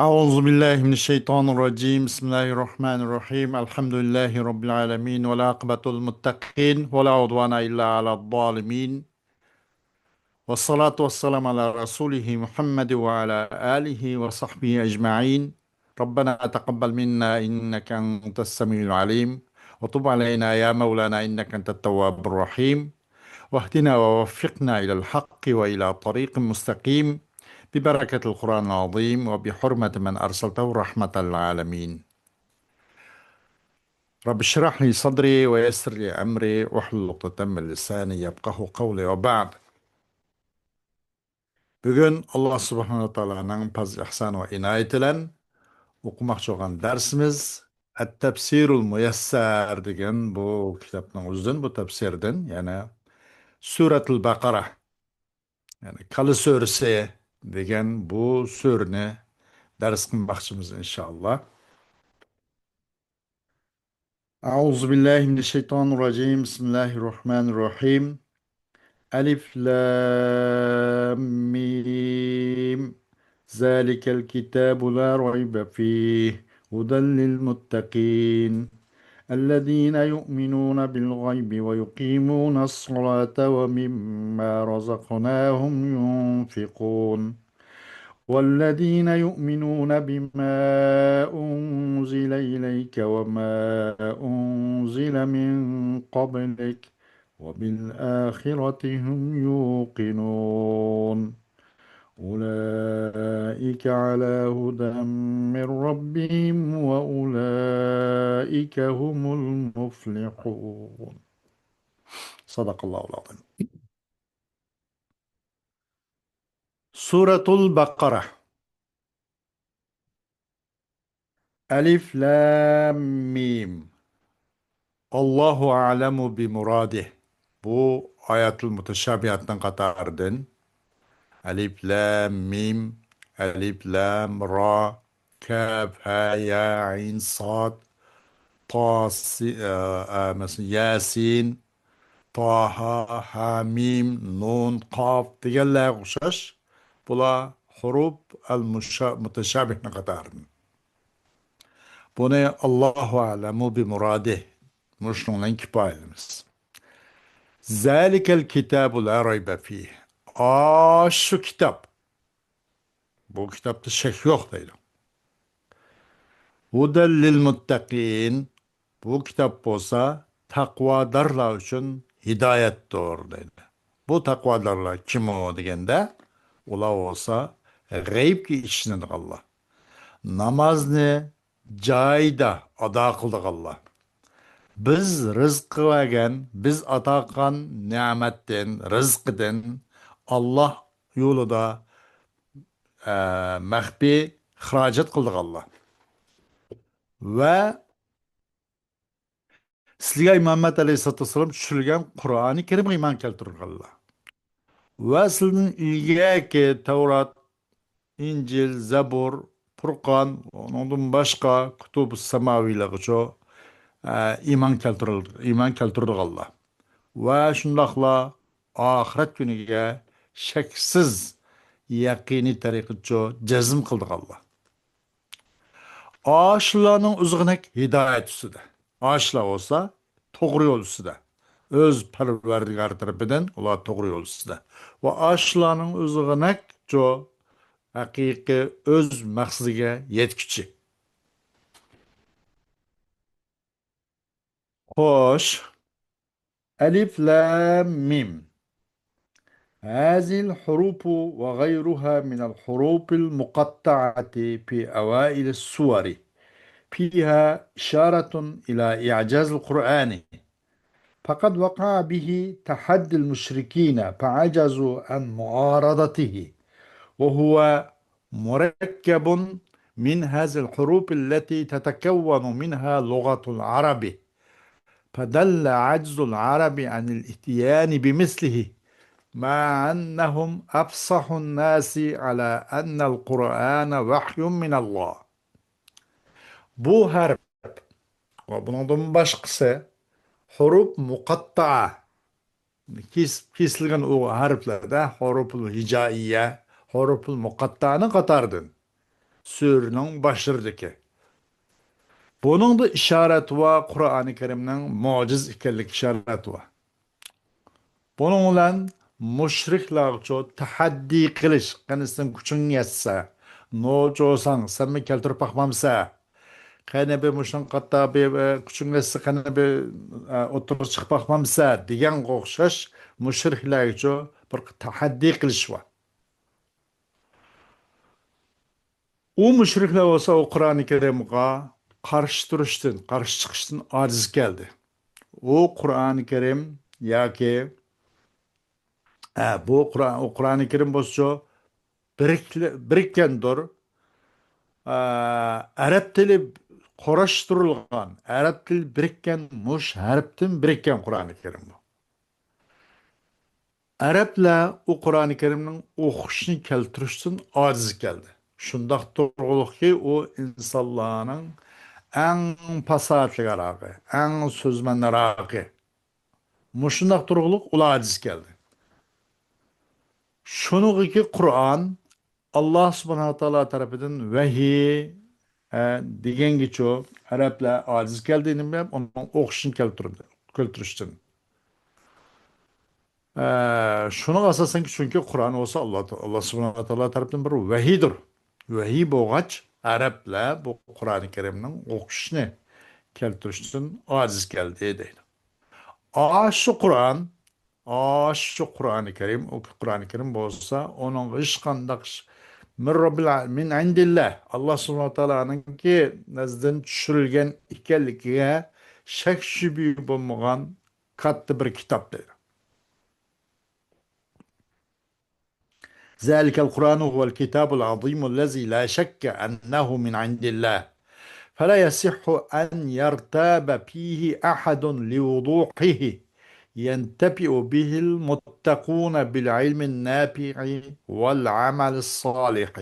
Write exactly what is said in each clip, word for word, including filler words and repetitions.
أعوذ بالله من الشيطان الرجيم. بسم الله الرحمن الرحيم. الحمد لله رب العالمين، والعاقبة للمتقين، ولا عدوان إلا على الظالمين. والصلاة والسلام على رسوله محمد وعلى آله وصحبه أجمعين. ربنا تقبل منا إنك أنت السميع العليم، وتب علينا يا مولانا إنك أنت التواب الرحيم، واهدنا ووفقنا إلى الحق وإلى طريق مستقيم، ببركة القرآن العظيم وبحرمة من أرسلته رحمة للعالمين. رب اشرح لي صدري ويسر لي أمري واحلل عقدة من لساني يفقهوا قولي وبعد. بۈگۈن ئاللا سۇبھانەھۇ ۋە تائالانىڭ پەزلى ئىھسانى ۋە ئىنايىتى بىلەن ئوقۇماقچى بولغان دەرسىمىز ئەت-تەپسىرۇل مۇيەسسەر دېگەن بۇ كىتابنىڭ ئۆزىدىن، بۇ تەپسىردىن، يەنى سۈرەتۇل بەقەرە، يەنى كالا سۈرىسى دېگەن بۇ سۈرىنى دەرس قىلماقچىمىز، ئىنشائاللا. أعوذ بالله من الشيطان الرجيم. بسم الله الرحمن الرحيم. ألف لام ميم. ذلك الكتاب لا ريب فيه، هدى للمتقين، الذين يؤمنون بالغيب ويقيمون الصلاة ومما رزقناهم ينفقون. والذين يؤمنون بما أنزل إليك وما أنزل من قبلك وبالآخرة هم يوقنون. أولئك على هدى من ربهم وأولئك هم المفلحون. صدق الله العظيم. سورة البقرة. ئەلىف لام مىم. ئاللاھۇ ئەئلەمۇ بىمۇرادىھ. بۇ ئايەتۇل مۇتەشابىھاتنىڭ قاتارىدىن. ئەلىف لام مىم، ئەلىف لام را، كاف، ھا، يا، ئەين، ساد، تا، سى-، ئە، ئە، مەسىلەن، ياسىن، تاھا، ھامىم، نۇن، قاف دېگەنلەرگە ئوخشاش. بۇلار ھۇرۇپ ئەل مۇشا-، مۇتەشابىھنىڭ قاتارىدىن. بۇنى ئاللاھۇ ئەئلەمۇ بىمۇرادىھ. مۇشۇنىڭ بىلەن كۇپايىلىمىز. زالىكەل كىتابۇ لا رايبە فىھ. ئاشۇ كىتاب. بۇ كىتابتا شەك يوق دەيدۇ. ھۇدەل لىل مۇتتەقىن. بۇ كىتاب بولسا تەقۋادارلار ئۈچۈن ھىدايەتتۇر دەيدۇ. بۇ تەقۋادارلار كىمۇ دېگەندە، ئۇلار بولسا غەيىبكە ئىشىنىدىغانلار، نامازنى جايىدا ئادا قىلىدىغانلار. بىز رىزقى بەرگەن، بىز ئاتا قىلغان نېمەتتىن، رىزقىدىن ئاللا يولىدا، ئە، مەخپىي خىراجەت قىلىدىغانلار. ۋە سىلىگە ئەي مۇھەممەد ئەلەيھىسسالاتۇ ۋەسسالام چۈشۈرۈلگەن قۇرئانى كەرىمگە ئىمان كەلتۈرگەنلەر. ۋە سىلىدىن ئىلگەركى تەۋرات، ئىنجىل، زەبۇر، پۇرقان، ئۇنىڭدىن باشقا كۇتۇبۇس ساماۋىيلارغىچۇ، ئە، ئىمان كەلتۈرۈل-، ئىمان كەلتۈرىدىغانلار. ۋە شۇنداقلا ئاخىرەت كۈنىگە شەكسىز يەقىنىي تەرىقىچۇ جەزم قىلىدىغانلار. ئاشۇلارنىڭ ئۆزىغىنەك ھىدايەت ئۈستىدە. ئاشۇلار بولسا توغرا يول ئۈستىدە. ئۆز پەرۋەردىگار تەرىپىدىن ئۇلار توغرا يول ئۈستىدە. ۋە ئاشۇلارنىڭ ئۆزىغىنەك جۇ ھەقىقىي ئۆز مەقسىتىگە يەتكۈچى. خوش. ألف لام ميم. هذه الحروف وغيرها من الحروف المقطعة في أوائل السور فيها إشارة إلى إعجاز القرآن، فقد وقع به تحدي المشركين فعجزوا عن معارضته، وهو مركب من هذه الحروف التي تتكون منها لغة العرب، فدل عجز العرب عن الإتيان بمثله، مع أنهم أفصح الناس على أن القرآن وحي من الله. بۇ ھەرپ ۋە بۇنىڭدىن باشقىسى ھۇرۇپ مۇقەتتەئە، كېسىپ، كېسىلگەن ئۇ ھەرپلەردە ھۇرۇپۇل ھىجائىيە، ھۇرۇپۇل مۇقەتتەئەنىڭ قاتارىدىن. سۈرىنىڭ باشلىرىدىكى. بۇنىڭدا ئىشارەت بار، قۇرئانى كەرىمنىڭ مۆجىزە ئىكەنلىكى ئىشارەت بار. بۇنىڭ بىلەن مۇشرىكلارغىچۇ تەھەددىي قىلىش، قېنى سېنىڭ كۈچۈڭ يەتسە، نوچۇساڭ، سەنمۇ كەلتۈرۈپ باقمامسەن؟ قېنى بىر مۇشۇنىڭ قاتتا بىر، ئە، كۈچۈڭ يەتسە، قېنى بىر، ئە، ئوتتۇرىغا چىقىپ باقمامسەن؟ دېگەنگە ئوخشاش مۇشرىكلارغىچۇ بىر تەھەددىي قىلىش بار. ئۇ مۇشرىكلار بولسا ئۇ قۇرئانى كەرىمغا قارشى تۇرۇشتىن، قارشى چىقىشتىن ئاجىز كەلدى. ئۇ قۇرئانى كەرىم ياكى، ئە، بۇ قۇرئان، ئۇ قۇرئانى كەرىم بولسىچۇ بىرىكلە-، بىرىككەندۇر. ئە، ئەرەب تىلى قۇراشتۇرۇلغان، ئەرەب تىلى بىرىككەن، مۇش ھەرپتىن بىرىككەن قۇرئانى كەرىم بۇ. ئەرەبلەر ئۇ قۇرئانى كەرىمنىڭ ئوقۇشىنى كەلتۈرۈشتىن ئاجىز كەلدى. شۇنداق تۇرغۇلۇقكى، ئۇ ئىنسانلارنىڭ ئەڭ پاساھەتلىكراقى، ئەڭ سۆزمەنراقى. مۇشۇنداق تۇرغۇلۇق ئۇلار ئاجىز كەلدى. شۇنىڭغىكى قۇرئان ئاللا سۇبھانەھۇ ۋە تائالا تەرىپىدىن ۋەھىي، ئە، دېگەنگىچۇ ئەرەبلەر ئاجىز كەلدى، نېمە، ئۇنىڭ ئوقۇشىنى كەلتۈردى، كەلتۈرۈشتىن. ئە، شۇنىڭغا ئاساسەنكى، چۈنكى قۇرئان بولسا ئاللا، ئاللا سۇبھانەھۇ ۋە تائالا تەرىپىدىن بىر ۋەھىيدۇر. ۋەھىي بولغاچ، ئەرەبلەر بۇ قۇرئانى كەرىمنىڭ ئوقۇشىنى كەلتۈرۈشتىن ئاجىز كەلدى دەيدۇ. ئاشۇ قۇرئان، ئاشۇ قۇرئانى كەرىم، ئۇ قۇرئانى كەرىم بولسا، ئۇنىڭغا ھېچقانداق ش-، مىن رەببىل ئا-، مىن ئىندىللا، ئاللا سۇبھانەھۇ ۋە تائالانىڭكى نەزىدىن چۈشۈرۈلگەن ئىكەنلىكىگە شەك شۈبھە بولمىغان كاتتا بىر كىتاب دەيدۇ. ذلك القرآن هو الكتاب العظيم الذي لا شك أنه من عند الله، فلا يصح أن يرتاب فيه أحد لوضوحه، ينتفع به المتقون بالعلم النافع والعمل الصالح،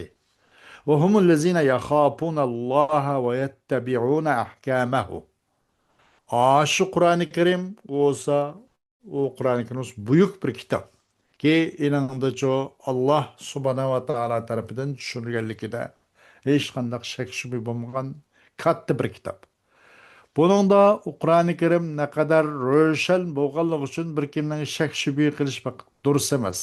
وهم الذين يخافون الله ويتبعون أحكامه. ئاشۇ قۇرئانى كەرىم بولسا، ئۇ قۇرئانى كەرىم بولسا بۈيۈك بىر كىتاب. كى ئېنىڭدىچۇ ئاللا سۇبھانەھۇ ۋە تائالا تەرىپىدىن چۈشۈرگەنلىكىدە ھېچقانداق شەك شۈبھە بولمىغان كاتتا بىر كىتاب. بۇنىڭدا ئۇ قۇرئانى كەرىم نەقەدەر روشەن بولغانلىقى ئۈچۈن بىر كىمنىڭ شەك شۈبھە قىلىشى دۇرۇس ئەمەس.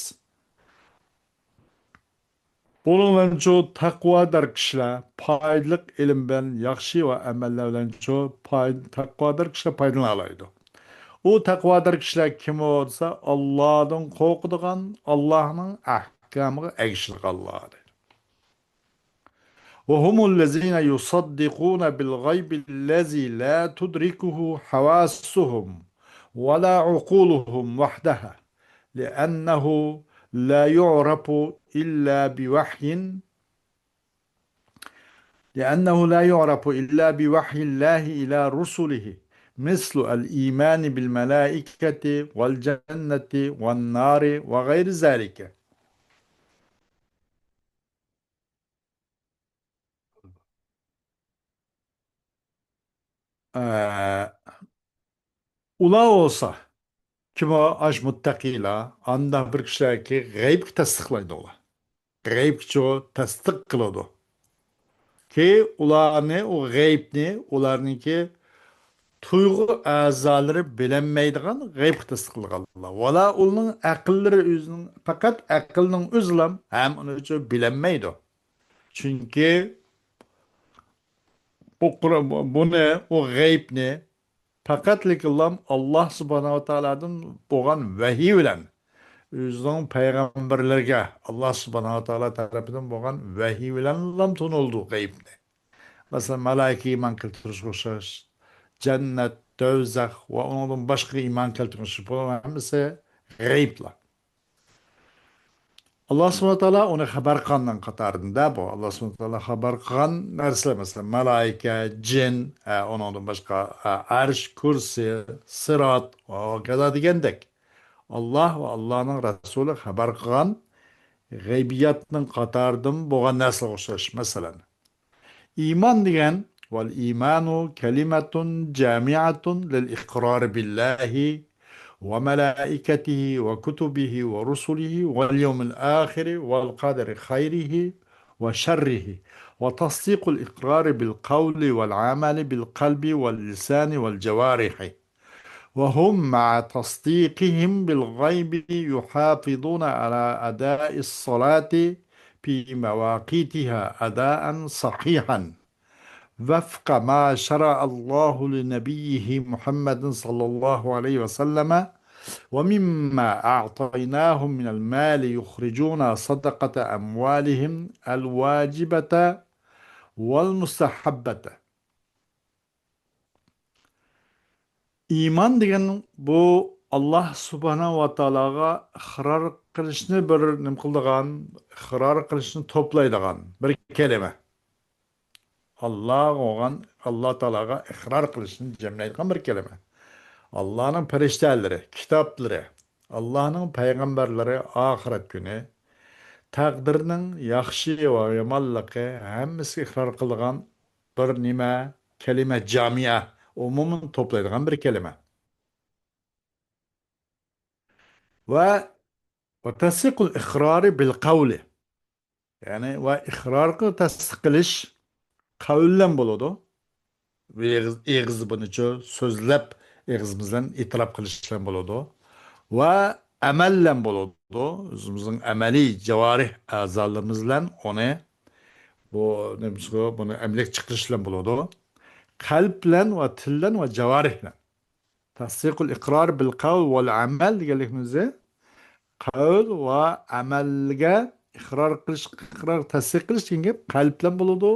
بۇنىڭ بىلەنچۇ تەقۋادار كىشىلەر پايدىلىق ئىلىم بىلەن ياخشى ۋە ئەمەللەر بىلەنچۇ پاي-، تەقۋادار كىشىلەر پايدىلىنالايدۇ. ئۇ تەقۋادار كىشىلەر كىم بولسا، ئاللادىن قورقىدىغان، ئاللانىڭ ئەھكامىغا ئەگىشىدىغانلار. وهم الذين يصدقون بالغيب الذي لا تدركه حواسهم ولا عقولهم وحدها، لأنه لا يعرف إلا بوحي، لأنه لا يعرف إلا بوحي الله إلى رسله، مثل الإيمان بالملائكة والجنة والنار وغير ذلك. ئە، ئۇلار بولسا، كىم ئۇ؟ ئاش مۇتتەقىيلار، ئانداق بىر كىشىلەركى غەيبكە تەستىقلايدۇ ئۇلار. غەيبكىچۇ تەستىق قىلىدۇ. كى ئۇلارنى، ئۇ غەيبنى، ئۇلارنىڭكى تۇيغۇ ئەزالىرى بىلەلمەيدىغان غەيبكە تەستىقلىغانلار. ۋالا ئۇلارنىڭ ئەقىللىرى ئۆزىنىڭ، پەقەت ئەقىلنىڭ ئۆزىلا ھەم ئۇنى ئۈچۈن بىلەلمەيدۇ. چۈنكى بۇ قۇر-، بۇنى، ئۇ غەيبنى پەقەتلىكىلا ئاللا سۇبھانەھۇ ۋە تائالادىن بولغان ۋەھىي بىلەن، ئۆزىنىڭ پەيغەمبەرلىرىگە ئاللا سۇبھانەھۇ ۋە تائالا تەرىپىدىن بولغان ۋەھىي بىلەنلا تونۇلىدۇ غەيبنى. مەسىلەن، مالايىكىگە ئىمان كەلتۈرۈشكە ئوخشاش، جەننەت، دوزاخ ۋە ئۇنىڭدىن باشقىغا ئىمان كەلتۈرۈشكە، بۇلار ھەممىسى غەيبلار. ئاللا سۇبھانەھۇ ۋە تائالا ئۇنى خەۋەر قىلغاننىڭ قاتارىدا بۇ. ئاللا سۇبھانەھۇ ۋە تائالا خەۋەر قىلغان نەرسىلەر، مەسىلەن، مالايىكە، جىن، ئە، ئۇنىڭدىن باشقا، ئە، ئەرش، كۇرسى، سىرات، ۋە كازا دېگەندەك. ئاللا ۋە ئاللانىڭ رەسۇلى خەۋەر قىلغان غەيبىياتنىڭ قاتارىدىمۇ بولغان نەرسىلەرگە ئوخشاش، مەسىلەن. ئىمان دېگەن، والإيمان كلمة جامعة للإقرار بالله وملائكته وكتبه ورسله واليوم الآخر والقدر خيره وشره، وتصديق الإقرار بالقول والعمل بالقلب واللسان والجوارح، وهم مع تصديقهم بالغيب يحافظون على أداء الصلاة في مواقيتها أداء صحيحا وفق ما شرع الله لنبيه محمد صلى الله عليه وسلم، ومما أعطيناهم من المال يخرجون صدقة أموالهم الواجبة والمستحبة. ئىمان دېگەن بۇ، ئاللا سۇبھانەھۇ ۋە تائالاغا ئىقرار قىلىشنى بىر نېمە قىلىدىغان، ئىقرار قىلىشنى توپلايدىغان بىر كەلىمە. ئاللا بولغان، ئاللا تائالاغا ئىقرار قىلىشنى جەملەيدىغان بىر كەلىمە. ئاللانىڭ پەرىشتەلىرى، كىتابلىرى، ئاللانىڭ پەيغەمبەرلىرى، ئاخىرەت كۈنى، تەقدىرنىڭ ياخشى ۋە يامانلىقى ھەممىسىگە ئىقرار قىلىدىغان بىر نېمە، كەلىمە جامىئە، ئومۇمىي توپلايدىغان بىر كەلىمە. ۋە، ۋە تەسدىقۇل ئىقرارى بىل قەۋلى. يەنى، ۋە ئىقرارغا تەسدىق قىلىش قەۋل بىلەن بولىدۇ. ئېغىز، ئېغىز بۇنىچۇ سۆزلەپ، ئېغىزىمىز بىلەن ئېتىراپ قىلىش بىلەن بولىدۇ. ۋە ئەمەل بىلەن بولىدۇ. ئۆزىمىزنىڭ ئەمەلىي جاۋارىھ ئەزالىرىمىز بىلەن ئۇنى، بۇ، نېمىسىغۇ، بۇنى ئەمەلىيەتكە چىقىرىش بىلەن بولىدۇ. قەلب بىلەن ۋە تىل بىلەن ۋە جاۋارىھ بىلەن. تەسدىقۇل ئىقرار بىل قەۋل ۋەل ئەمەل دېگەنلىكىمىز قەۋل ۋە ئەمەلگە ئىقرار قىلىش، ئىقرار، تەسدىق قىلىش دېگەن گەپ قەلب بىلەن بولىدۇ،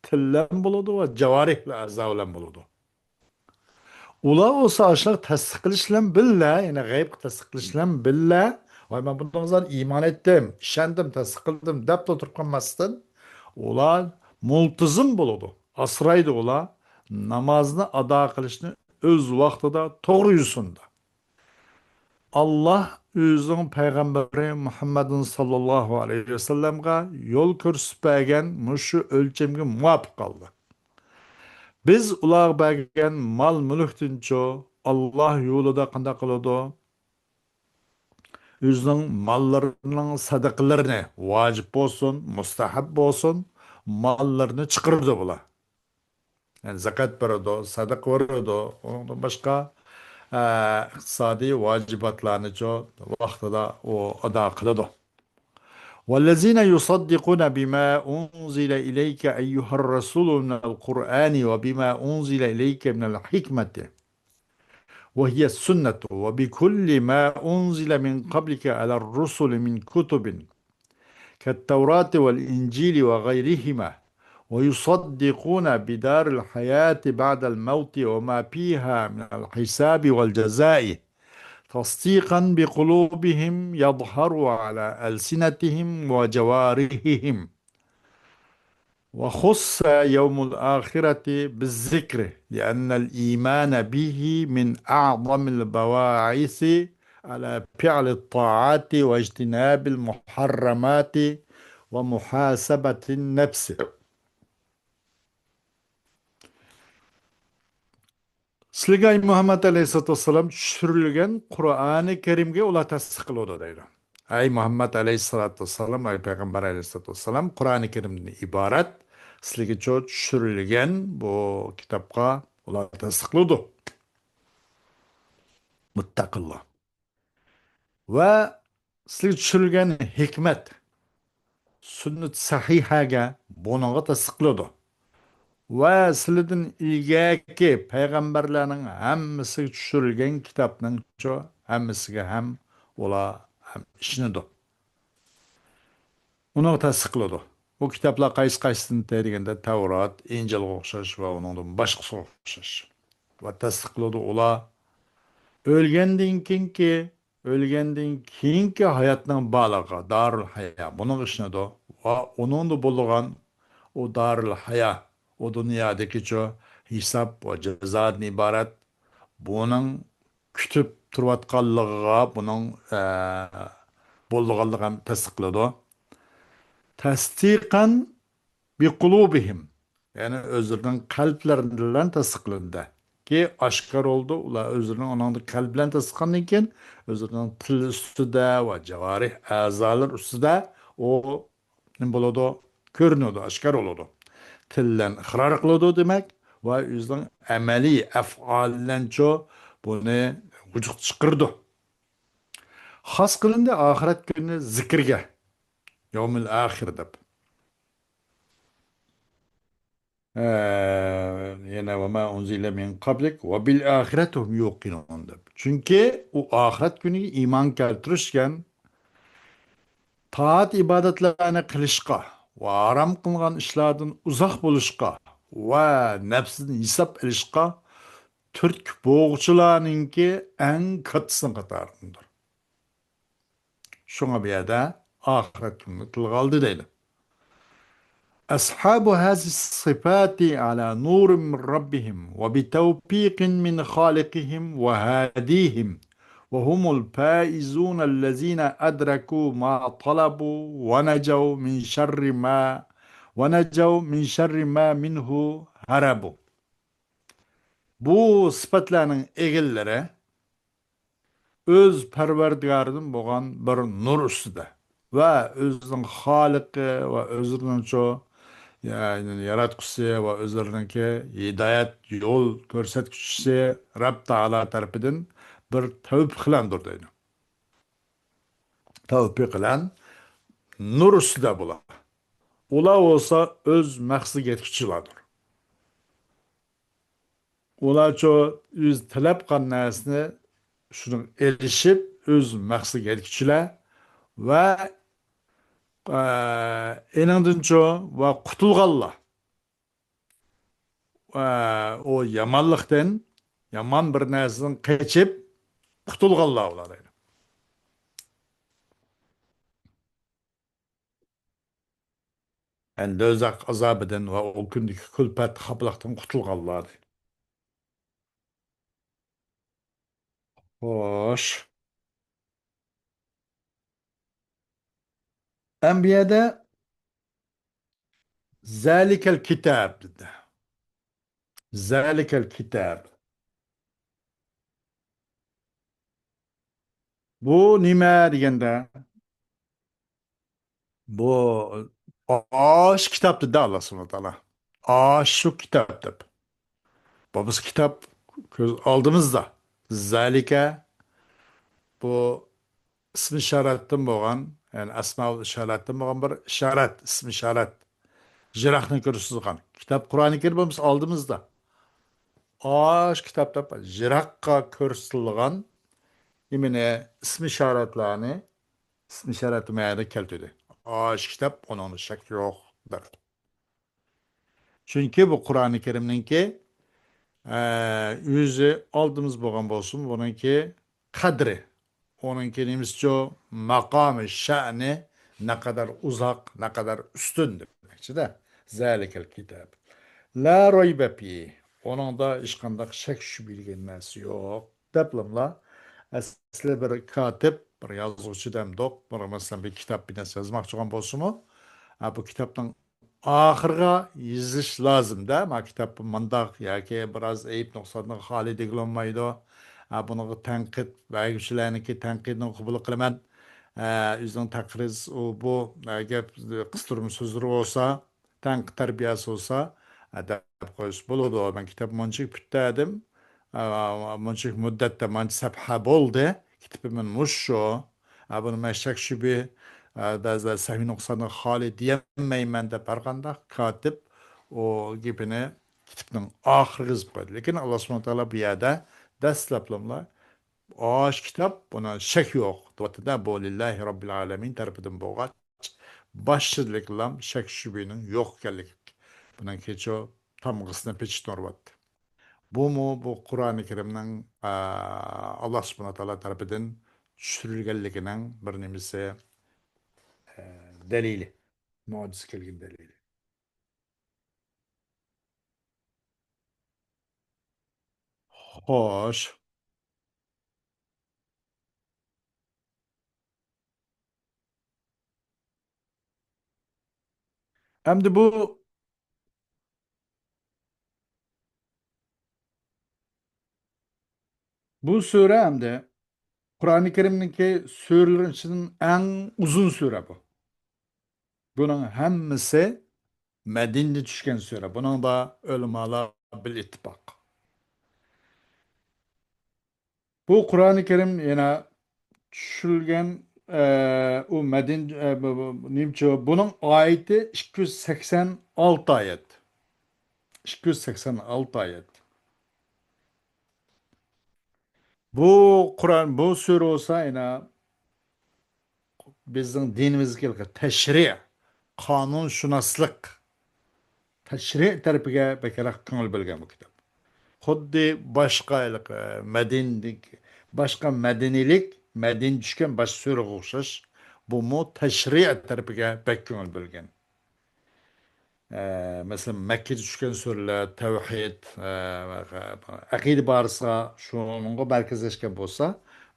تىل بىلەن بولىدۇ ۋە جاۋارىھ، ئەزا بىلەن بولىدۇ. ئۇلار بولسا ئاشۇنداق تەسدىق قىلىش بىلەن بىللە، يەنى غەيبقا تەسدىق قىلىش بىلەن بىللە، ۋاي، مەن بۇنىڭغا ئىمان ئەتتىم، ئىشەندىم، تەسدىق قىلدىم دەپلا تۇرۇپ قالماستىن، ئۇلار مۇلتىزىم بولىدۇ، ئاسرايدۇ ئۇلار نامازنى ئادا قىلىشنى ئۆز ۋاقتىدا، توغرا يوسۇندا. ئاللا ئۆزىنىڭ پەيغەمبىرى مۇھەممەدىن ساللاللاھۇ ئەلەيھى ۋەسەللەمگە يول كۆرسىتىپ بەرگەن مۇشۇ ئۆلچەمگە مۇۋاپىق قالدى. بىز ئۇلارغا بەرگەن مال-مۈلۈكتىنچۇ، ئاللا يولىدا قانداق قىلىدۇ؟ ئۆزىنىڭ ماللىرىنىڭ سەدىقىلىرىنى، ۋاجىپ بولسۇن، مۇستەھەب بولسۇن، ماللىرىنى چىقىرىدۇ بۇلار. يەنى زاكات بېرىدۇ، سەدىقە بېرىدۇ. ئۇنىڭدىن باشقا، ئە، ئىقتىسادىي ۋاجىباتلارنىچۇ ۋاقتىدا ئۇ ئادا قىلىدۇ. والذين يصدقون بما أنزل إليك أيها الرسول من القرآن وبما أنزل إليك من الحكمة وهي السنة وبكل ما أنزل من قبلك على الرسل من كتب كالتوراة والإنجيل وغيرهما، ويصدقون بدار الحياة بعد الموت وما فيها من الحساب والجزاء، تصديقا بقلوبهم يظهر على ألسنتهم وجوارحهم. وخص يوم الآخرة بالذكر لأن الإيمان به من أعظم البواعث على فعل الطاعات واجتناب المحرمات ومحاسبة النفس. سىلىگە، ئەي مۇھەممەد ئەلەيھىسسالاتۇ ۋەسسالام، چۈشۈرۈلگەن قۇرئانى كەرىمگە ئۇلار تەستىق قىلىدۇ دەيدۇ. ئەي مۇھەممەد ئەلەيھىسسالاتۇ ۋەسسالام، ئەي پەيغەمبەر ئەلەيھىسسالاتۇ ۋەسسالام، قۇرئانى كەرىمدىن ئىبارەت سىلىگە چۈشۈرۈلگەن بۇ كىتابقا ئۇلار تەستىق قىلىدۇ. مۇتتەقىللا. ۋە سىلىگە چۈشۈرۈلگەن ھېكمەت، سۈننەت سەھىھەگە، بۇنىڭغا تەستىق قىلىدۇ. ۋە سىلىدىن ئىلگەركى پەيغەمبەرلەرنىڭ ھەممىسىگە چۈشۈرۈلگەن كىتابنىڭچۇ ھەممىسىگە ھەم ئۇلار ھەم ئىشىنىدۇ. ئۇنىڭغا تەستىق قىلىدۇ. ئۇ كىتابلار قايسى قايسىدىن دېگەندە، تەۋرات، ئىنجىلغا ئوخشاش ۋە ئۇنىڭدىن باشقىسىغا ئوخشاش. ۋە تەستىق قىلىدۇ ئۇلار ئۆلگەندىن كېيىنكى، ئۆلگەندىن كېيىنكى ھاياتنىڭ بارلىقىغا، دارۇل ھايا، بۇنىڭغا ئىشىنىدۇ. ۋە ئۇنىڭدا بولىدىغان ئۇ دارۇل ھايا، ئۇ دۇنيادىكىچۇ ھېساب ۋە جازادىن ئىبارەت، بۇنىڭ كۈتۈپ تۇرۇۋاتقانلىقىغا، بۇنىڭ، ئە، بولىدىغانلىقىنى تەستىق قىلىدۇ. تەستىقەن بىقۇلۇبىھىم، يەنى ئۆزلىرىنىڭ قەلبلىرى بىلەن تەستىق قىلىندى. كى ئاشكارا بولدى، ئۇلار ئۆزلىرىنىڭ ئۇنىڭدا قەلب بىلەن تەستىق قىلغاندىن كېيىن، ئۆزلىرىنىڭ تىل ئۈستىدە ۋە جاۋارىھ ئەزالىرى ئۈستىدە ئۇ نېمە بولىدۇ؟ كۆرۈنىدۇ، ئاشكارا بولىدۇ. تىل بىلەن ئىقرار قىلىدۇ دېمەك، ۋە ئۆزىنىڭ ئەمەلىي ئەفئالى بىلەنچۇ بۇنى ۋۇجۇدقا چىقىرىدۇ. خاس قىلىندى ئاخىرەت كۈنىنى زىكىرگە، يەۋمىل ئاخىر دەپ. ئە، يەنە «وما أنزل من قبلك وبالآخرة هم يوقنون» دەپ. چۈنكى ئۇ ئاخىرەت كۈنىگە ئىمان كەلتۈرۈشكەن، تائەت ئىبادەتلەرنى قىلىشقا ۋە ھارام قىلغان ئىشلاردىن ئۇزاق بولۇشقا ۋە نەپسىدىن ھېساب ئېلىشقا تۈرتكە بولغۇچىلارنىڭكى ئەڭ كاتتىسىنىڭ قاتارىدىندۇر. شۇڭا بۇ يەردە ئاخىرەت كۈنىنى تىلغا ئالدى دەيدۇ. أصحاب هذه الصفات على نور من ربهم وبتوفيق من خالقهم وهاديهم وهم الفائزون الذين أدركوا ما طلبوا ونجوا من شر ما ونجوا من شر ما منه هربوا. بۇ سۈپەتلەرنىڭ ئىگىلىرى ئۆز پەرۋەردىگارىدىن بولغان بىر نۇر ئۈستىدە ۋە ئۆزىنىڭ خالىقى ۋە ئۆزلىرىنىڭچۇ، يا-، ياراتقۇسى ۋە ئۆزلىرىنىڭكى ھىدايەت يول كۆرسەتكۈچىسى رەب تائالا تەرىپىدىن بىر تەۋپىق بىلەندۇر دەيدۇ. تەۋپىق بىلەن نۇر ئۈستىدە بۇلار. ئۇلار بولسا ئۆز مەقسىتىگە يەتكۈچىلاردۇر. ئۇلارچۇ ئۆز تىلەپ قالغان نەرسىنى شۇنىڭ ئېلىشىپ، ئۆز مەقسىتىگە يەتكۈچىلەر ۋە، ئە، ئېنىڭدىنچۇ ۋە قۇتۇلغانلار. ئە، ئۇ يامانلىقتىن، يامان بىر نەرسىدىن قېچىپ قۇتۇلغانلار ئۇلار دەيدۇ. يەنى دوزاخ ئازابىدىن ۋە ئۇ كۈندىكى كۈلپەت، خاپىلىقتىن قۇتۇلغانلار دەيدۇ. خوش. ئەنبىيەدە «زالىكەل كىتاب» دېدى. «زالىكەل كىتاب». بۇ نېمە دېگەندە، بۇ ئاش كىتاب دېدى ئاللا سۇبھانەھۇ ۋە تائالا. ئاش شۇ كىتاب دەپ. بۇ بىز كىتاب كۆز ئالدىمىزدا. زالىكە، بۇ ئىسمى ئىشارەتتىن بولغان، يەنى ئەسمائۇل ئىشارەتتىن بولغان بىر ئىشارەت، ئىسمى ئىشارەت. يىراقنى كۆرسىتىدىغان. كىتاب قۇرئانى كەرىم بولمىسا ئالدىمىزدا. ئاش كىتاب دەپ يىراققا كۆرسىتىلغان نېمىنى، ئىسمى ئىشارەتلەرنى، ئىسمى ئىشارەت مەنىدە كەلتۈردى. ئاش كىتاب، ئۇنىڭدا شەك يوق دەپ. چۈنكى بۇ قۇرئانى كەرىمنىڭكى، ئە، ئۆزى ئالدىمىز بولغان بولسىمۇ، بۇنىڭكى قەدرى، ئۇنىڭكى نېمىسىچۇ، ماقامى، شەنى نەقەدەر ئۇزاق، نەقەدەر ئۈستۈن دېمەكچىدە. زالىكەل كىتاب. لا رەيبە فىھ. ئۇنىڭدا ھېچقانداق شەك شۈبھىلىگەن نەرسە يوق. دەپلىملا، ئەسلى بىر كاتىپ، بىر يازغۇچى دەمدۇق، بىر، مەسىلەن، بىر كىتاب بىر نەرسە يازماقچى بولغان بولسىمۇ، ئا، بۇ كىتابنىڭ ئاخىرىغا يېزىش لازىمدا، ما كىتاب مانداق ياكى بىراز ئەيىب نۇقساندىن خالىي دېگىلى بولمايدۇ. ئا، بۇنىڭغا تەنقىد بەرگۈچىلەرنىڭكى تەنقىدىنى قوبۇل قىلىمەن. ئە، ئۆزىنىڭ تەقرىز، ئۇ، بۇ، ئە، گەپ قىستۇرما سۆزلىرى بولسا، تەنقىد تەربىيەسى بولسا، ئە، دەپ قويسا بولىدۇ. مەن كىتاب مۇنچىلىك پۈتتۈردۈم، ئە، مۇنچىلىك مۇددەتتە مانچە سەپھە بولدى، كىتابىم مۇشۇ. ئە، بۇنى مەن شەك شۈبھە، ئە، بەزىلەر سەھۋىي نۇقساندىن خالىي دېيەلمەيمەن دەپ ھەرقانداق كاتىپ ئۇ گېپىنى كىتابنىڭ ئاخىرىغا يېزىپ قويدى. لېكىن ئاللا سۇبھانەھۇ ۋە تائالا بۇ يەردە دەسلەپلىملا ئاش كىتاب، بۇنىڭ شەك يوق دەۋاتىدۇ. بۇ لىللاھى رەببىل ئالەمىن تەرىپىدىن بولغاچ، باشلىدىكىلام شەك شۈبھىنىڭ يوق ئىكەنلىكى. بۇنىڭكىچۇ تامغىسىنى پېچىتنۇرۇۋاتتى. بۇمۇ بۇ قۇرئانى كەرىمنىڭ، ئا، ئاللا سۇبھانەھۇ ۋە تائالا تەرىپىدىن چۈشۈرۈلگەنلىكىنىڭ بىر نېمىسى، ئە، دەلىلى. مۇجىزە كەلگەن دەلىلى. خوش. ئەمدى بۇ، بۇ سۈرە ئەمدى قۇرئانى كەرىمنىڭكى سۈرىلىرىنىڭ ئىچىدىن ئەڭ ئۇزۇن سۈرە بۇ. بۇنىڭ ھەممىسى مەدىنىدە چۈشكەن سۈرە. بۇنىڭدا ئۆلىمالار بىل ئىتتىپاق. بۇ قۇرئانى كەرىم يەنە چۈشۈرۈلگەن، ئە، ئۇ مەدىن-، ئە، بۇ، بۇ، نېمىچۇ؟ بۇنىڭ ئايىتى ئىككى يۈز سەكسەن ئالتە ئايەت. ئىككى يۈز سەكسەن ئالتە ئايەت. بۇ قۇرئان، بۇ سۈرە بولسا يەنە بىزنىڭ دىنىمىزدىكى تەشرىئ، قانۇنشۇناسلىق، تەشرىئ تەرىپىگە بەكرەك كۆڭۈل بۆلگەن بۇ كىتاب. خۇددى باشقا ھېلىقى مەدىنىدىكى، باشقا مەدىنىيلىك، مەدىنىدە چۈشكەن باشقا سۈرىگە ئوخشاش، بۇمۇ تەشرىئ تەرىپىگە بەك كۆڭۈل بۆلگەن. ئە، مەسىلەن، مەككىدە چۈشكەن سۈرىلەر، تەۋھىد، ئە، ئەقىدە بارىسىغا، شۇنىڭغا مەركەزلەشكەن بولسا،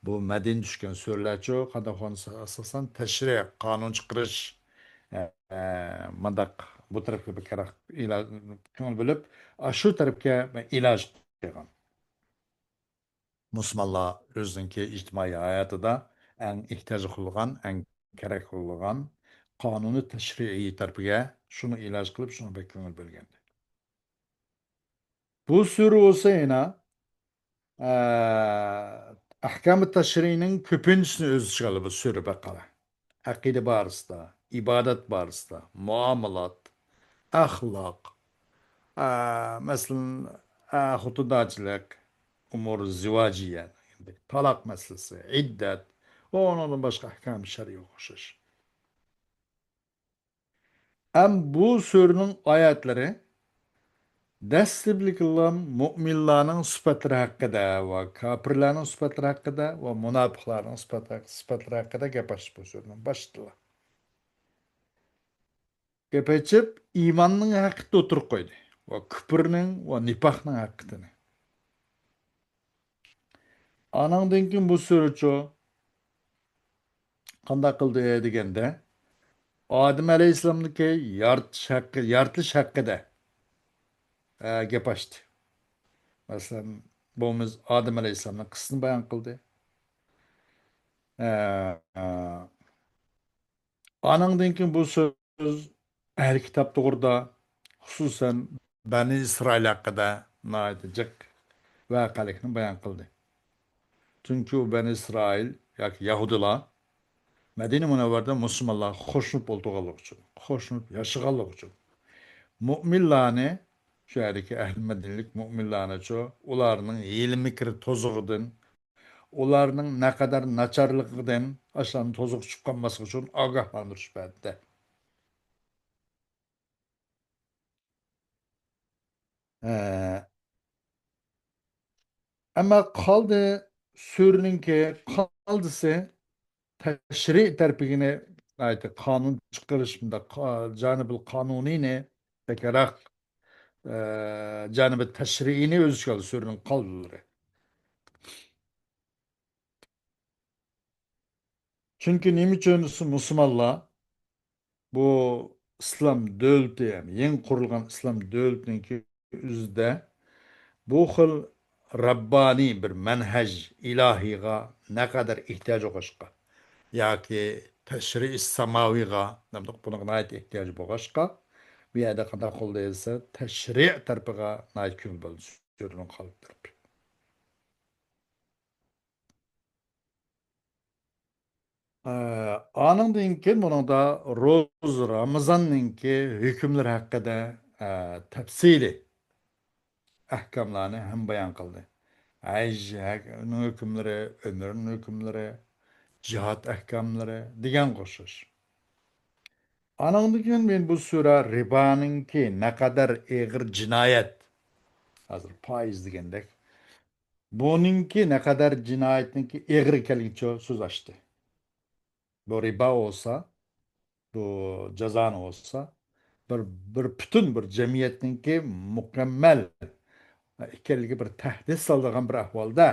بۇ مەدىنىدە چۈشكەن سۈرىلەرچۇ، قانداق بولسا ئاساسەن تەشرىئ، قانۇن چىقىرىش، ئە، مۇنداق بۇ تەرەپكە بەكرەك ئىلا-، كۆڭۈل بۆلۈپ، ئاشۇ تەرەپكە ئىلاج قىلغان. مۇسۇلمانلار ئۆزىنىڭكى ئىجتىمائىي ھاياتىدا ئەڭ ئېھتىياج قىلىدىغان، ئەڭ كېرەك قىلىدىغان قانۇنى تەشرىئىي تەرىپىگە شۇنى ئىلاج قىلىپ، شۇنىڭغا بەك كۆڭۈل بۆلگەنىدى. بۇ سۈرە بولسا يەنە، ئە، ئەھكامى تەشرىئىنىڭ كۆپىنچىسىنى ئۆز ئىچىگە ئالىدۇ بۇ سۈرە بەقەرە. ئەقىدە بارىسىدا، ئىبادەت بارىسىدا، مۇئامىلات، ئەخلاق، ئە، مەسىلەن، ئە، خوتۇندارچىلىق، ئۇمۇر زىۋاجىيە، تالاق مەسىلىسى، ئىددەت ۋە ئۇنىڭدىن باشقا ئەھكام شەرئىيگە ئوخشاش. ئەم بۇ سۈرىنىڭ ئايەتلىرى دەسلىپلىكىلا مۇئمىنلارنىڭ سۈپەتلىرى ھەققىدە ۋە كاپىرلارنىڭ سۈپەتلىرى ھەققىدە ۋە مۇناپىقلارنىڭ سۈپەت-، سۈپەتلىرى ھەققىدە گەپ ئاچتى بۇ سۈرىنىڭ باشلىقى. گەپ ئېچىپ، ئىماننىڭ ھەققىدە ئوتتۇرىغا قويدى ۋە كۈپرنىڭ ۋە نىپاقنىڭ ھەققىدىنى. ئانىڭدىن كېيىن بۇ سۈرىچۇ قانداق قىلدى دېگەندە، ئادەم ئەلەيھىسسالامنىڭكى يارىتىش ھەققى، يارىتىلىش ھەققىدە، ئە، گەپ ئاچتى. مەسىلەن، بوۋىمىز ئادەم ئەلەيھىسسالامنىڭ قىسسىسىنى بايان قىلدى. ئە، ئە، ئانىڭدىن كېيىن بۇ سۆز ئەھلى كىتاب توغرىدا، خۇسۇسەن، بەنى ئىسرائىل ھەققىدە ناھايىتى جىق ۋەقەلىكنى بايان قىلدى. چۈنكى ئۇ بەنى ئىسرائىل ياكى يەھۇدىيلار مەدىنە مۇنەۋۋەردە مۇسۇلمانلارغا خوشلىنىپ ئولتۇرغانلىقى ئۈچۈن، خوشلىنىپ ياشىغانلىقى ئۈچۈن، مۇئمىنلارنى، شۇ يەردىكى ئەھلى مەدىنىلىك مۇئمىنلارنىچۇ، ئۇلارنىڭ ھىيلە-مىكىر تۇزىقىدىن، ئۇلارنىڭ نەقەدەر ناچارلىقىدىن ئاشۇلارنىڭ تۇزىقى چۈشۈپ قالماسلىقى ئۈچۈن ئاگاھلاندۇرۇش بەردى. ھە. ئەمما قالدى سۈرىنىڭكى قالدىسى تەشرىئ تەرىپىگىنى، ئايتى قانۇن چىقىرىش، مۇنداق قا-، جانىبىل قانۇنىينى بەكرەك، ئە، جانىبى تەشرىئىنى ئۆز ئىچىگە ئالدى سۈرىنىڭ قالدىلىرى. چۈنكى نېمە ئۈچۈن مۇسۇلمانلار بۇ ئىسلام دۆلىتى، يەنى يېڭى قۇرۇلغان ئىسلام دۆلىتىنىڭكى ئۆزىدە بۇ خىل رەببانىي بىر مەنھەج ئىلاھىيغا نەقەدەر ئېھتىياج بولغاچقا ياكى تەشرىئى ساماۋىغا، بۇنىڭغا ناھايىتى ئېھتىياج بولغاچقا، بۇ يەردە قانداق قىلدى دېسە، تەشرىئ تەرىپىگە ناھايىتى كۆڭۈل بۆلدى سۈرىنىڭ قالدى تەرىپى. ئە، ئانىڭدىن كېيىن بۇنىڭدا روزا، رامىزاننىڭكى ھۆكۈملىرى ھەققىدە، ئە، تەپسىلىي ئەھكاملارنى ھەم بايان قىلدى. ھەجنىڭ ھۆكۈملىرى، ئۆمرىنىڭ ھۆكۈملىرى، جىھاد ئەھكاملىرى دېگەنگە ئوخشاش. ئانىڭدىن كېيىن مەن بۇ سۈرە رىبانىڭكى نەقەدەر ئېغىر جىنايەت، ھازىر پايىز دېگەندەك، بۇنىڭكى نەقەدەر جىنايەتنىڭكى ئېغىر ئىكەنلىكىچە سۆز ئاچتى. بۇ رىبا بولسا، بۇ جازانى بولسا، بىر، بىر پۈتۈن بىر جەمئىيەتنىڭكى مۇكەممەل ئىكەنلىكى بىر تەھدىت سالىدىغان بىر ئەھۋالدا،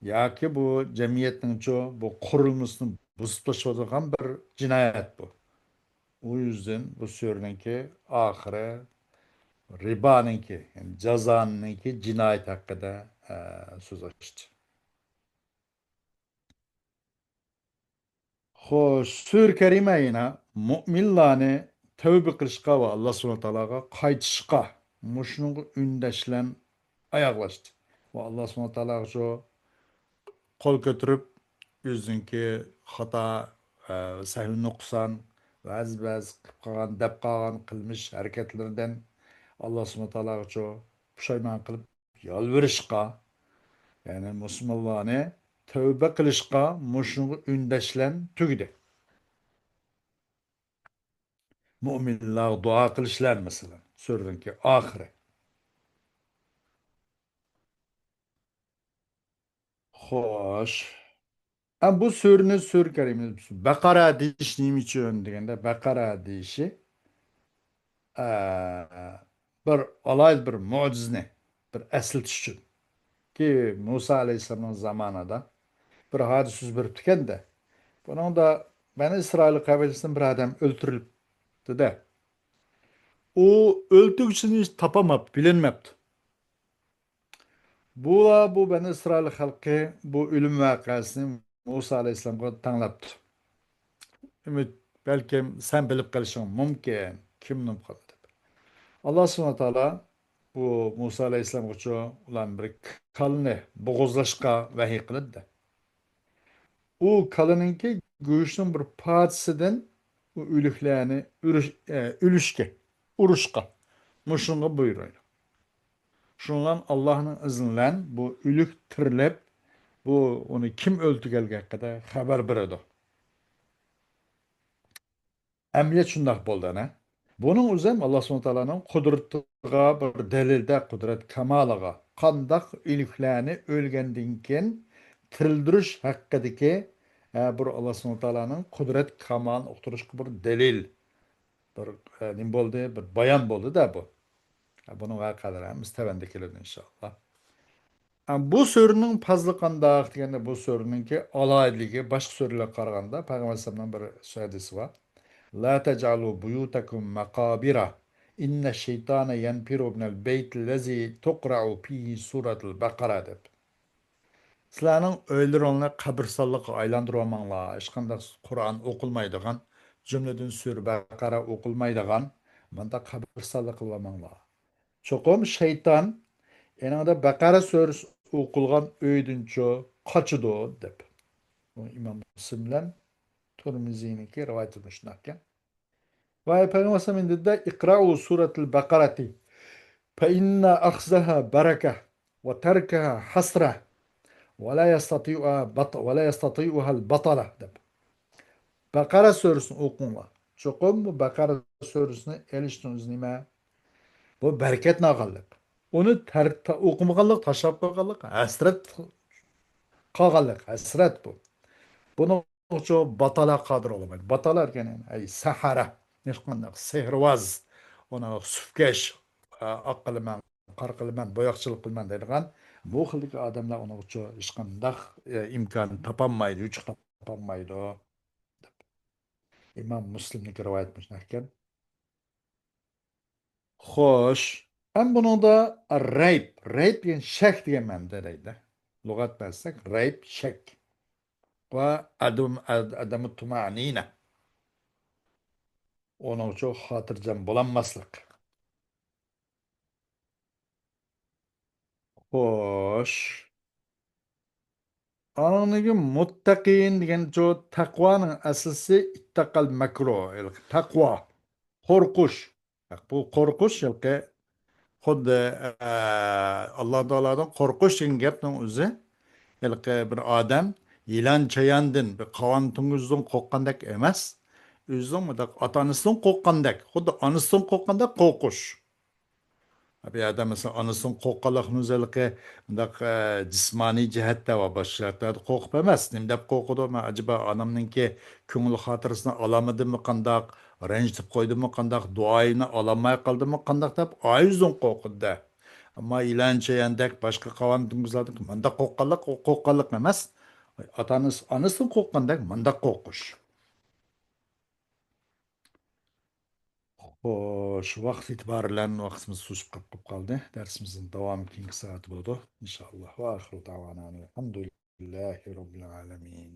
ياكى بۇ جەمئىيەتنىڭچۇ بۇ قۇرۇلمىسىنى بۇزۇپ تاشلايدىغان بىر جىنايەت بۇ. ئۇ يۈزدىن بۇ سۈرىنىڭكى ئاخىرى رىبانىڭكى، يەنى جازانىڭكى جىنايەت ھەققىدە، ئە، سۆز ئاچتى. خوش، سۈرە كەرىمە يەنە مۇئمىنلارنى تەۋبە قىلىشقا ۋە ئاللا سۇبھانەھۇ ۋە تائالاغا قايتىشقا، مۇشۇنىڭغا ئۈندەش بىلەن ئاياغلاشتى. ۋە ئاللا سۇبھانەھۇ ۋە تائالاغىچۇ قول كۆتۈرۈپ، ئۆزىنىڭكى خاتا، ئە، سەھۋ نۇقسان، بەزى، بەزى قىلىپ قالغان، دەپ قالغان قىلمىش ھەرىكەتلىرىدىن ئاللا سۇبھانەھۇ ۋە تائالاغىچۇ پۇشايمان قىلىپ يالۋۇرۇشقا، يەنى مۇسۇلمانلارنى تەۋبە قىلىشقا مۇشۇنىڭغا ئۈندەش بىلەن تۈگىدى. مۆمىنلەرگە دۇئا قىلىشلار، مەسىلەن، سۈرىنىڭكى ئاخىرى. خوش. ئەم بۇ سۈرىنى، سۈرە كەرىمىنى بەقەرە دېيىش نېمە ئۈچۈن دېگەندە، بەقەرە دېيىشى، ئە، بىر ئالاھىدە بىر مۆجىزىنى، بىر ئەسلىتىش ئۈچۈن. كى مۇسا ئەلەيھىسسالامنىڭ زامانىدا بىر ھادىسە يۈز بېرىپتىكەن-دە. بۇنىڭدا بەنى ئىسرائىل قەبىلىسىدىن بىر ئادەم ئۆلتۈرۈلۈپتۇ-دە. ئۇ ئۆلتۈرگۈچىنى تاپالماپتۇ، بىلىنمەپتۇ. بۇلار، بۇ بەنى ئىسرائىل خەلقى بۇ ئۆلۈم ۋەقەسىنى مۇسا ئەلەيھىسسالامغا تەڭلەپتۇ. ئۈمىد، بەلكىم سەن بىلىپ قېلىشىڭ مۇمكىن، كىم نوم قالدى دەپ. ئاللا سۇبھانەھۇ ۋە تائالا بۇ مۇسا ئەلەيھىسسالامغىچۇ ئۇلارنى بىر كالىنى بوغۇزلاشقا ۋەھىي قىلىدۇ. ئۇ كالىنىڭكى گۆشىنىڭ بىر پارچىسىدىن ئۇ ئۆلۈكلەرنى ئۈرۈش-، ئە، ئۆلۈشكە، ئۇرۇشقا، مۇشۇنىڭغا بۇيرۇيدۇ. شۇنىڭ بىلەن ئاللانىڭ ئىزنى بىلەن بۇ ئۆلۈك تىرىلىپ، بۇ ئۇنى كىم ئۆلتۈرگەنلىكى ھەققىدە خەۋەر بېرىدۇ. ئەمەلىيەت شۇنداق بولدى، ئەنە. بۇنىڭ ئۆزى ھەم ئاللا سۇبھانەھۇ ۋە تائالانىڭ قۇدرىتىغا بىر دەلىل-دە، قۇدرەت كامالىغا، قانداق ئۆلۈكلەرنى ئۆلگەندىن كېيىن تىرىلدۈرۈش ھەققىدىكى، ئە، بىر ئاللا سۇبھانەھۇ ۋە تائالانىڭ قۇدرەت كامالىنى ئۇقتۇرۇشقا بىر دەلىل، بىر، ئە، نېمە بولدى؟ بىر بايان بولدى-دە بۇ. ئە، بۇنىڭ ۋەقەلىرى ھەممىسى تۆۋەندە كېلىدۇ، ئىنشائاللا. ئە، بۇ سۈرىنىڭ پەزلى قانداق دېگەندە، بۇ سۈرىنىڭكى ئالاھىدىلىكى باشقا سۈرىلەرگە قارىغاندا، پەيغەمبەر ئەلەيھىسسالامنىڭ بىر ھەدىسى بار. لا تجعلوا بيوتكم مقابر إن الشيطان ينفر من البيت الذي تقرأ فيه سورة البقرة دەپ. سىلەرنىڭ ئۆيلىرىڭلارنى قەبرىستانلىققا ئايلاندۇرۇۋالماڭلار. ھېچقانداق قۇرئان ئوقۇلمايدىغان، جۈملىدىن سۈرە بەقەرە ئوقۇلمايدىغان، مۇنداق قەبرىستانلىق قىلىۋالماڭلار. چوقۇم شەيتان ئېنىڭدا بەقەرە سۈرىسى ئوقۇلغان ئۆيدىنچۇ قاچىدۇ، دەپ. بۇ ئىمام مۇسلىم بىلەن تۇرمۇزىنىڭكى رىۋايىتى مۇشۇنداق ئىكەن. ۋە پەيغەمبەر ئەلەيھىسسالام ئېيتتى، اقرأوا سورة البقرة فإن أخذها بركة وتركها حسرة ولا يستطيعها بط-، ولا يستطيعها البطلة، دەپ. بەقەرە سۈرىسىنى ئوقۇڭلار. چوقۇم بۇ بەقەرە سۈرىسىنى ئېلىشنىڭ ئۆزى نېمە؟ بۇ بەرىكەتنى ئالغانلىق. ئۇنى تەر-، تا-، ئوقۇمىغانلىق، تاشلاپ قويغانلىق، ھەسرەت قالغانلىق، ھەسرەت بۇ. بۇنىڭ ئۇچۇ باتالا قادىر بولمايدۇ. باتالا دېگەن، ئەي، سەھەرە، ھېچقانداق سېھىرۋاز، ئۇنى سۈپكەش، ئا، ئاق قىلىمەن، قارا قىلىمەن، بوياقچىلىق قىلىمەن دەيدىغان بۇ خىلدىكى ئادەملەر ئۇنىڭ ئۈچۈن ھېچقانداق، ئە، ئىمكان تاپالمايدۇ، يوچۇق تاپالمايدۇ. ئىمام مۇسلىمنىڭكى رىۋايەت مۇشۇنداق ئىكەن. خوش. ئەم بۇنىڭدا رەيب، رەيب دېگەن شەك دېگەن مەنىدە دەيدۇ. لۇغەت بەرسەك، رەيب، شەك. ۋە ئەدەم، ئەد-، ئەدەمۇ تۇمەنىنە. ئۇنىڭ ئۈچۈن خاتىرجەم بولالماسلىق. خوش. ئاندىن كېيىن مۇتتەقىن دېگەنچۇ، تەقۋانىڭ ئەسلىسى ئىتتەقەل مەكرۇ، تەقۋا، قورقۇش. بۇ قورقۇش ھېلىقى خۇددى، ئە، ئاللا تائالادىن قورقۇش دېگەن گەپنىڭ ئۆزى ھېلىقى بىر ئادەم يىلان چاياندىن، بىر قاۋان توڭگۇزدىن قورققاندەك ئەمەس، ئۆزىنىڭ مۇنداق ئاتا-ئانىسىدىن قورققاندەك، خۇددى ئانىسىدىن قورققاندەك قورقۇش. بۇ يەردە، مەسىلەن، ئانىسىدىن قورققانلىقنىڭ ئۆزى ھېلىقى مۇنداق، ئە، جىسمانىي جەھەتتە ۋە باشقا جەھەتلەردە قورقۇپ ئەمەس. نېمە دەپ قورقىدۇ؟ مەن ئاجايىپ ئانامنىڭكى كۆڭۈل خاتىرىسىنى ئالالمىدىممۇ قانداق، رەنجىتىپ قويدۇممۇ قانداق، دۇئايىمنى ئالالماي قالدىممۇ قانداق دەپ ئايۇزدىن قورقىدۇ-دە. ئەمما يىلان چاياندەك باشقا قاۋان توڭگۇزلاردىن مۇنداق قورققانلىق، قورققانلىق ئەمەس. ئاتا-ئانىسى، ئانىسىدىن قورققاندەك مۇنداق قورقۇش. خوش، ۋاقىت ئېتىبارى بىلەن ۋاقتىمىز توشۇپ قېلىپ قالدى. دەرسىمىزنىڭ داۋامى كېيىنكى سائەتتە بولىدۇ، ئىنشائاللا. ۋە ئاخىرۇ دەۋانا ئەنىل ھەمدۇلىللاھى رەببىل ئالەمىن.